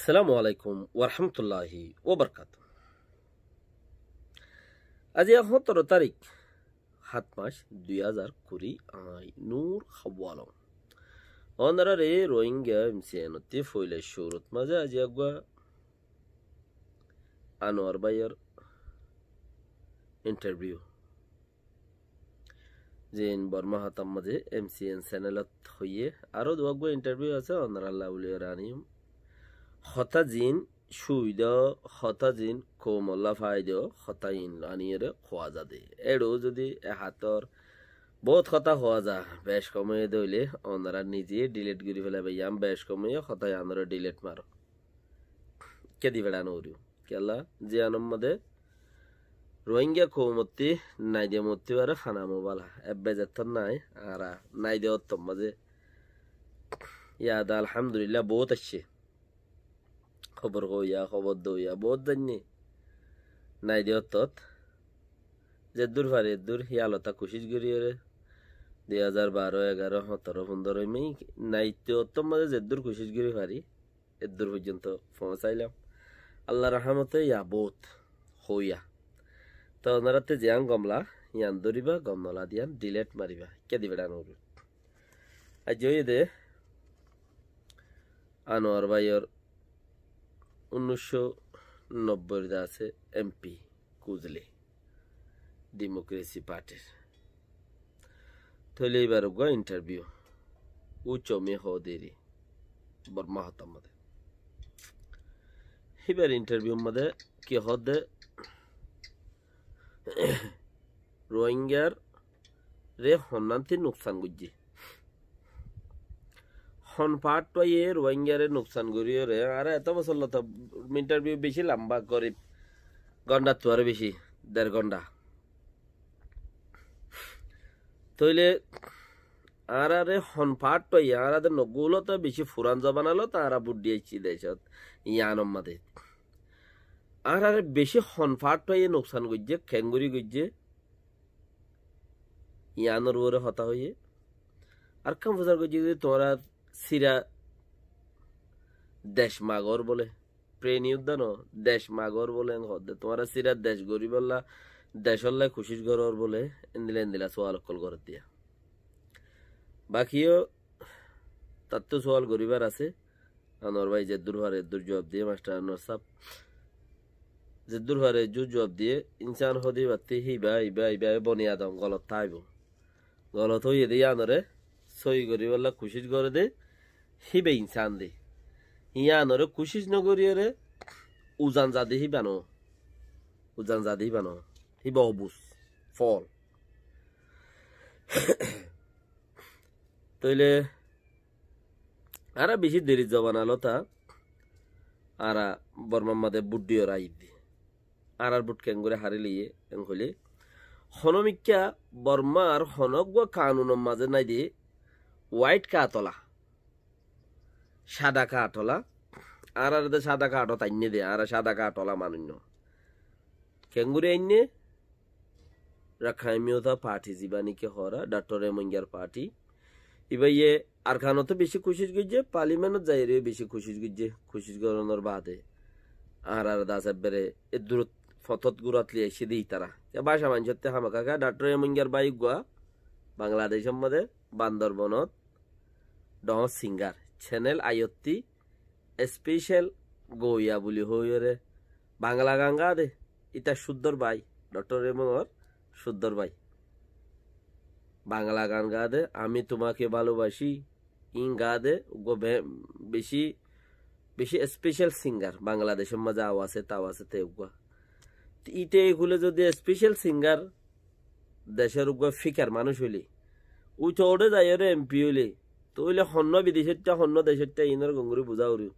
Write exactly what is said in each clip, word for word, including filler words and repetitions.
Assalamu alaikum warahmatulláhi wabarakátuhu. Aijja hóñtoro tarík, háñt mac, dui házar kuri, añí Nur Hawalom. Ónoraré Rohingya M C N ottú foila cúrut mazé aijja eggúa Anuar báiyor interview. Ziín Bormá hotár mazé M C N channelot hoiyé, aró duwá eggúa interview asé, ónorallá buli aníyum. Hotá ziín cúida, hotá ziín koumollá faida, hotá iín aníyeré hoó za de. Éçe zodi e hátor boóut hotá hoó za, bec hom óiye de óile, ónora nize delete gorí félaiba, yián bec hom óiye, hotá yiánoré delete maro. Kiyá di feçá no goríyum? Kiyólla, ziyánor mazé Rohingya koumottú nai de mottú aró hana mobala. Ebbe zettót nai, añára nai de ottór mazé. Yad alhamdulillah boóut aiccé. Hóbor hoóya, hóbor doóya, boóut zainné. Nai de ottót. Zeddúr fari eddúr, híyalota kucíc goríyoré. Dui házar baró, egaró, hóñtoro, fundoro, imi nai de ottór mazé zeddúr kucíc gorí fari. Eddúr foijjonto foóñsailam. Allar rahámote yá boóut hoóya. Te ónorattú ziyán gom la, yián dóriba, gom no la de yián delete mariba. Kiyá di feçá no goríyum? Aijja óiye de Anuar báiyor unnúic cót nobbóir de asé M P Kuzle. Democracy Partyr. Tóile íbar uggúa interview. Uccomi hoó deri. Bormá hotár mazé. Íbar interview mazé ki hoó de Rohingyaré honnánti nuksan goijjé. Hon part óiye Rohingyaré nuksan goríyoré, añára eto bosór lóti interview beci lamba, gorib, gonṭattú aró beci, der gonṭa. Tóile añáráre hon part óiye, añára de noggúa lóti beci furan zobana lóti añára bút di aiccí decót, yiánor mazé. Añáráre beci hon part óiye nuksan goijjé, keéngorí goijjé, yiánor uore hotá hoiyé. Arekkán fusár goijjé de tuáñra síra dec magor bóle, preniyudda no, dec magor bóle, en hoó de tuáñra síra dec goríbolla, decólla kucíc gorór bóle, endilla endilla sual ókkol gorér diya. Bakiyó tattú sual goríbar asé, Anuar bái zeddúr fare eddúr juab diyé, mastar Anuar sáb. Zeddúr fare eddúr juab diyé, insán hoó de íbattú híba, íba, íba, boni adam golot táibo. Golot óiye de yíanoré sóhi goríbolla kucíc goré de, híba insán de. Yíanoré kucíc nogoríyoré uzan zade híba no. Uzan zade híba no. Híba obuz. Fool. Tóile añára bicí deri zobana lóta, añára Bormar mazé bút diyóre aiyér de. Añárar bút keéngorí harí loiyé, en hoilé, honó mikká Bormar honó uggúa kanunor mazé nái de, white card ola, sáda card ola, añáráre de sáda card ot ainné de, añára sáda card ola manúic no. Keéngorí ainné, Rakhine Myoza Party zibá néki hoór, Daktor Rohingyar party. Íbaye Arkanot bicí kucíc goijjé, parliamentot zaiyóre bicí kucíc goijjé, kucíc gorónor baade añáráre das ebbere eddúrot fotót gúrat loi aiccé de ítara. Te báca maincótte hámaká ká, Daktor Rohingyar bái uggúa Bangladecór mazé Bandorbonot dhoóñr singar, Channel Iot special goiya buli hoiyóre Bangla gan gaa de, íta cúddor bái, Daktor Rohingor cúddor bái. Bangla gan gaa de, আমি তোমাকে ভালোবাসি, iín gaa de, uggúa be-, bicí, bicí special singar, Bangladecór mazé aw asé, taw asé, te uggúa. Te íte eikule zodi special singar, decór uggúa fikar manúic óile, uite uçé zaiyóre M P óile, tóile honnúa bidecótta, honnúa decótta, iínor gom gorí buzá foribó.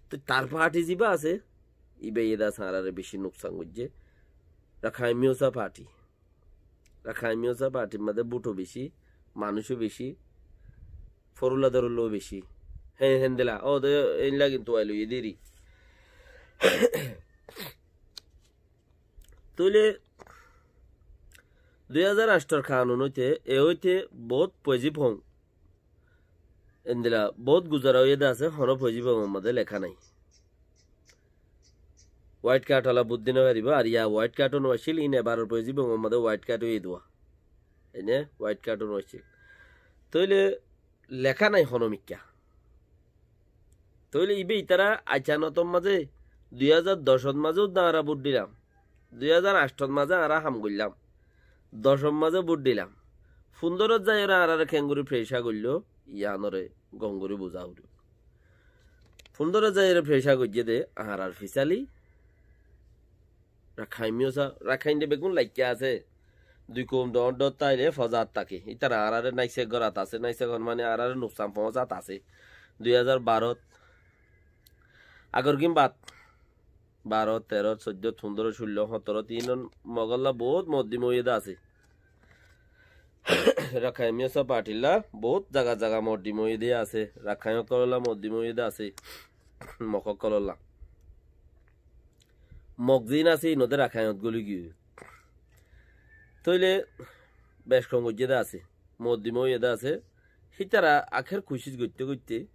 Te tar party zibá asé, íbaye das añáráre bicí nuksan goijjé. Rakhine Myoza party. Rakhine Myoza partyr mazé búto bicí, manúico bicí, forúlla dorúllao bicí. Hé, héndilla, ó de, éilla kintu ailóiye deri. Tóile dui házar añctor kanun óite, e óite boóut pozibong. Endilla boóut guzara óiye de asé, honó pozibongor mazé leká nái. White card ola bút di no faribó, ar ya white card o no accíl, in ebaror pozibongor mazé white card óiye dé. Ene white card o no accíl. Tóile leká nái hono mikká. Tóile ibá itara aicanotor mazé dui házar doc ot mazé uddá añára bút dilam. Dui házar act ot mazé añára ham goillám. Doc ot mazé bút dilam. Fundorot zaiyóre añárare keéngorí feca goilló, iánore gom gorí buzá foribó. Fundorot zaiyóre feca goijjé dé añárar fisali Rakhain Miyosa, Rakhain de beggún laikká asé. Dui koum dhoóñr dhoóñr táile fozat táke. Ítara añáráre naisek gorát asé, naisek hon mane añáráre nuksan foóñsat asé. Dui házar barót, agor gín bad, baró, teró, soiddó, fundoró, cúllo, hóñtoro, tiín Mogolla boóut moddima óiye dé asé. Rakhain Miyosa partilla boóut zaga zaga moddima óiye dé asé. Rakhain ókkolólla moddima óiye dé asé. Mog ókkolólla. Mog ziín asé, inodé Rakhainot góli giyói. Tóile bec kom goijjé dé asé, moddima óiye dé asé. Hítara akér kucíc goitté goitté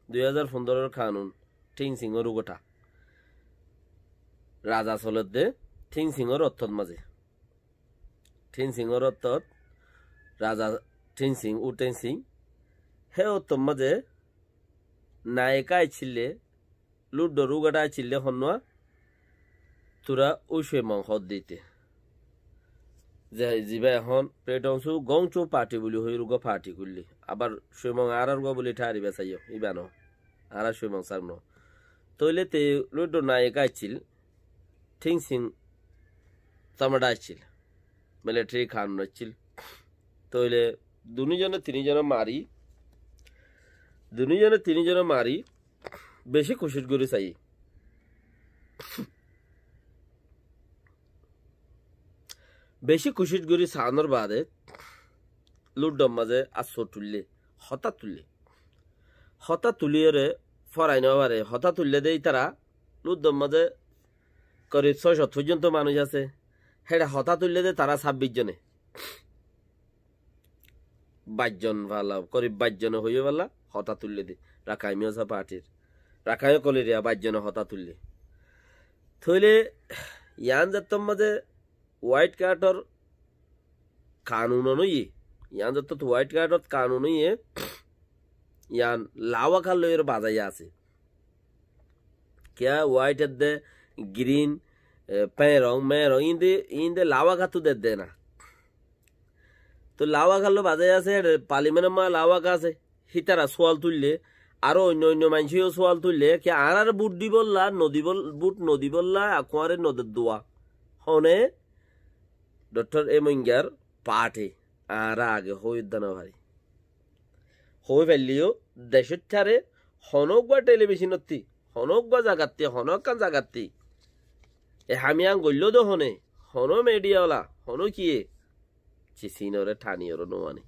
dui házar fundoror kanun Thin Singor ugothá. Raza soledde Thin Singor ottót mazé. Thin Singor ottót raza Thin Sing, U Thin Sing, hé ottót mazé nayeká accíl dé, luddor ugothá accíl dé honnúa, tura U Cui Maung hoó dé íte. Ze, zibá ehón Prae Daung Suu Kyaw Hto Party buli hoiyóre uggúa party kúille. Abar Cui Maung añárár uggúa buli tháriba saiyó, ibá no. Añára Cui Maung sár no. Tóile te luddor nayeká accíl, Thin Sing tamada accíl. Military kanun accíl. Tóile duní zone tiní zone mari, duní zone tiní zone mari, beci kucíc gorí saiyí. Beci kucíc gorí saánor baade luddor mazé asó tuillé, hotá tuillé. Hotá tuliyóre forai no fare, hotá tuillé dé ítara luddor mazé korib sóicót foijjonto manúic asé. Héçe hotá tuillé dé tará sábbic zone. Baic zon fala, korib baic zone hoiyé fala hotá tuillé dé. Rakhain Miyosa partyr. Rakhain ókkolor ya baic zone hotá tuillé. Tóile yián zettót mazé white cardor kanun óiye, yián zettót white cardot kanun óiye, yián Lawakar loiyóre bazaiya asé. Kiyá white edde, green, e, peñrong, meñrong, iín de, iín de Lawakattú dedde na. Tóu Lawakar loi bazaiya asé, eçe parliamentor mazé Lawaka asé. Hítara sual tuillé, aró oinno oinno maincé yó sual tuillé, ki añáráre bút dibólla, no diból-, bút no dibólla, akuáre no deddúa. Hone, Doctor M Wingor party, añára age hoói uddá no fari. Hoói faillé yó, decóttáre, honó uggúa telebicónottí, honó uggúa zagattí, honó ekkán zagattí. E ham yián goilló dé hone, honó media ola, honó kiyé. Cisínoré thani oré no aní.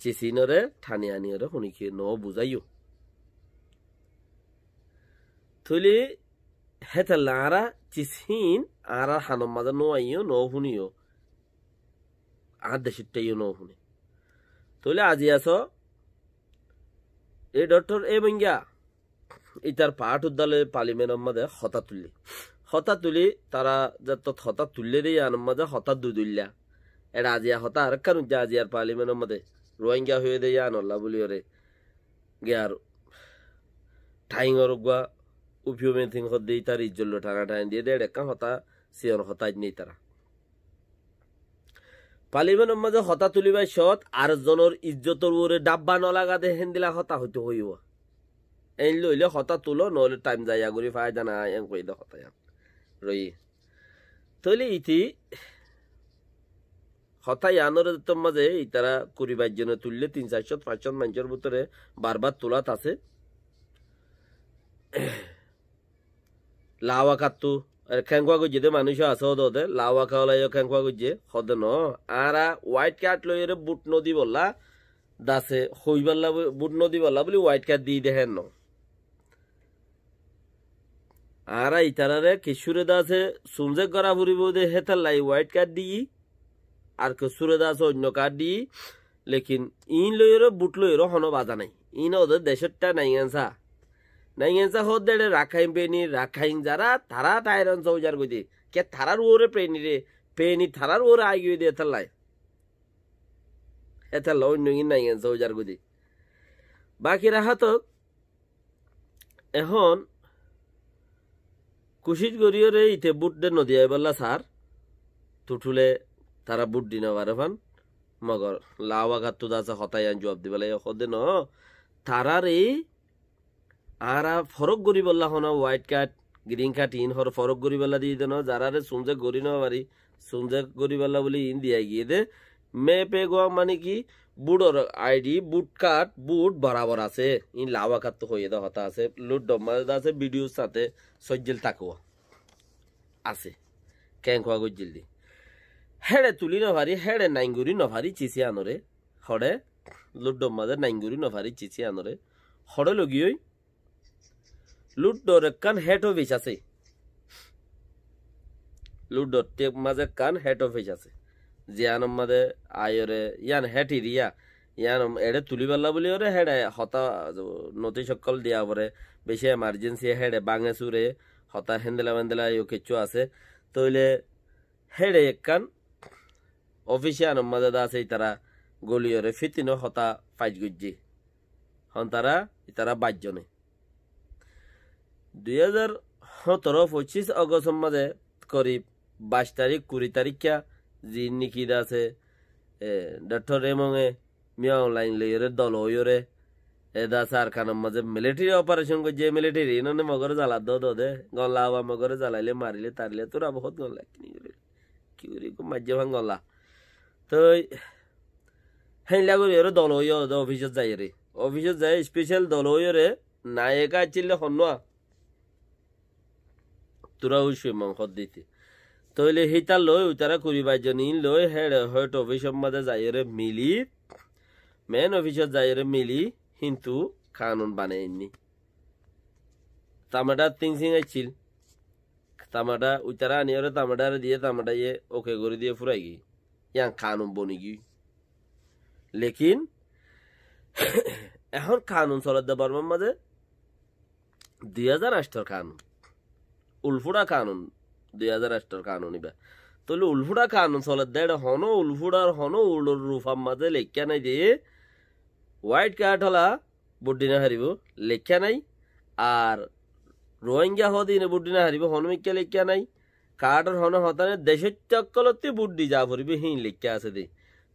Cisínoré thani aní oré honi kiyé no buzáiyo. Tóile hétalla añára cisín añárar hanor mazé no aiyó, no fúniyo. Añár decóttáiyo no fúni. Tóile aziya só, e Doctor M Wing, ítar part uddá loi parliamentor mazé hotá tuillé. Hotá tuli, tará zettót hotá tuillé dé yiánor mazé hotá dui duilla. Eçe aziya hotá arekkán uddá aziyar parliamentor mazé. Rohingya hoiyé dé yiánolla buli oré. Giyar thaingor uggúa upiyo meting hoddé ítar izzot loi thana thain diyé dé eçe ekkán hotá, siyon hotá aijjé ítara. Parliamentor mazé hotá tulibár cót ar zonor izzotor uore dhabba no laga dé héndilla hotá hoitó hoiyó. Eén loile hotá tuló, noóile thaim zaiya gorí faida nái, eén hoiyé dé hotá yián. Roiyé. Tóile iti hotá yiánor zettót mazé ítara kuri baic zone tuillé, tin sair cót fañs cót maincór bútore barbar tulát asé. Lawakattú, ar keéngua goijjé dé manúic asé ódode, Lawaka ola yó keéngua goijjé, hóde noó, añára white card loiyóre bút no dibolla, dase hoibálla bu-, bút no dibolla buli white card di dé héen noó. Añára itaráre kessúre dase sumzek gorá foribó dé hétalla white card diyí, ar kessúre dase oinno card diyí, lekin iín loiyóre bút loiyóre honó baza nái. Iín óde decótta naingan sa. Naingan sá hoódde eçé Rakháin beni, Rakháin zará, tará Tairon Sóuzar goidé. Ke tarár uore peni re, peni tarár uore aigiyói de hétallai. Hétalla oinno gin Naingan Sóuzar goidé. Baki rahátok, ehón kucíc goríyoré ite bút de nodiyaibólla sar, tuthule tará bút di nofaré fán, mogor lawakattú dase hotá yián juab dibólla hoódde no, taráre añára forók goríbolla hono white card, green card iín hor forók goríbolla diyé de no, zaráre sunze gorí no fari, sunze goríbolla buli iín diya giyé de. Mepe gua mane ki, bútor I D, bút card, bút borabor asé. Iín lawakattú hoiyé de hotá asé. Luddor mazé de asé, video sáte sóijjil tákuwa asé. Keénkuwa goijjil de. Héçe tulí no fari, héçe nain gorí no fari, cisi anoré. Hoçé, Luddor mazé nain gorí no fari, cisi anoré. Hoçé logiyói, Luddor ekkán head office asé. Luddor mazé ekkán head office asé. Ziyánor mazé aiyóre, yián head area, yián eçé tulíbolla buli óre, héçe hotá, notis ókkol diya foré, beci emergency, héçe báñge súre, hotá héndela béndela yó kiccú asé. Tóile héçe ekkán office yiánor mazé de asé, itará goliyóre fítino hotá faic goijjé. Hon tará, itará baijjone. Dui házar hóñtoro foccíc Ogostor mazé korib baic tarík, kuri taríkka ziín niki de asé, e, Dhokthor Remonge Min Aung Hlaing loiyóre dol óiyoré, e, de asé Arkanor mazé militeri operecon goijjé, militeri inóne mogoré zalat dó dó de, gon la abar mogoré zalailé, marilé, tarilé, tura bohút gon la, ki gorí, ki gorí, maijjé fán gon la. Toi héinla gorí ore dol óiyoré de ofisot zaiyóre. Ofisot zai special dol óiyoré nayika accíl de honnúa. Tura ucui mon hoddíte. Tóile hítar loi, uitará kuri baic zon iín loi, héçe hoit ofisor mazé zaiyóre mili, men ofisot zaiyóre mili, hintu kanun banai ainní. Tamada tingsing accíl. Tamada uitará aniyóre tamadare diyé, tamadaye oke gorí diyé fúrai giyói. Yián kanun boni giyói. Lekin ehón kanun soledde Bormar mazé dui házar añctor kanun. Ulfúça kanun, dui házar añctor kanun iba. Tóile ulfúça kanun soledde, eçe honó ulfúçar honó ulor rufar mazé leikká nai de, white card ola bút di no faribó, leikká nai. Ar Rohingya hoó de ine bút di no faribó, honó mikká leikká nai. Cardor honó hotá nai, decóitta ókkolótti bút di za foribó, híin leikká asé de.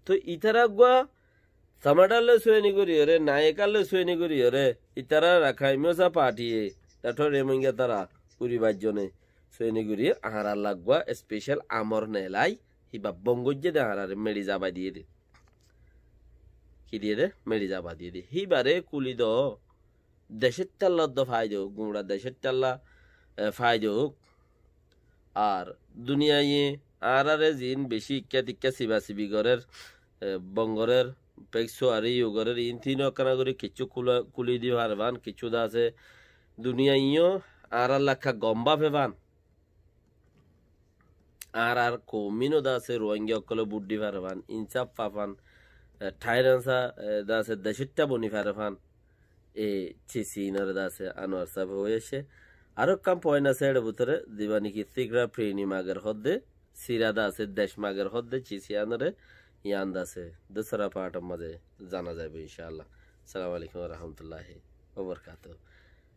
Toi itará uggúa Tamadar loi sueni goríyoré, Nayekar loi sueni goríyoré, itará Rakhain Mosa partiye, Dhoktor Remoinga tará kuri baic zone sueni gorí, añárar laggúa special amor nelai, híba bon goijjé de añárare meçi zabai diyé de. Ki diyé de? Meçi zabai diyé de. Híbare kuli do, decóittalla do faida ók, guñça decóittalla, e, faida ók. Ar duniyaiye añárare ziín beci ikká tikká siba sibi gorér, e, bon gorér, pek suari yu gorér, iín tino ekkána gorí kiccú kula-, kuli di faribán, kiccú de asé. Duniyaiyo añárar lakka gom báfe fán. Añárar koumíno de asé, Rohingya ókkole bút di faribán, insaf fafán, e, thairánsa, e, de asé, decóitta boni faribán. E, cisi inore de asé Anuar sábe hoi aiccé. Aró ekkán point asé ére bútore, ziba niki Tigra Prini Mager hoódde, sira de asé Dec Mager hoódde, cisi anore, yián de asé dusra part or mazé zana zaibo, incállah. Assalamu alaikum wa rahmatullahi wa barakatuhu.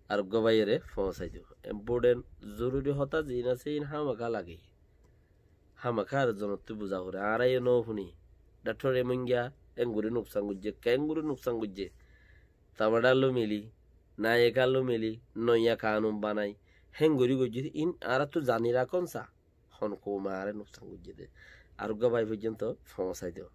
Ar uggúa báiyore foóñsai dibo. Important, zoruri hotá ziín asé, iín hámaká lage. Hámaká ar zonottú buza foré. Añára yó no fúni. Dhoktor Remoinga engorí nuksan goijjé, kengorí nuksan goijjé. Tamadar loi mili, Nayekar loi mili, noiya kanun banai, héngorí goijjé, iín añáráttu zani rakón sa, hon koume añáre nuksan goijjé de. Ar uggúa bái foijjonto foóñsai do.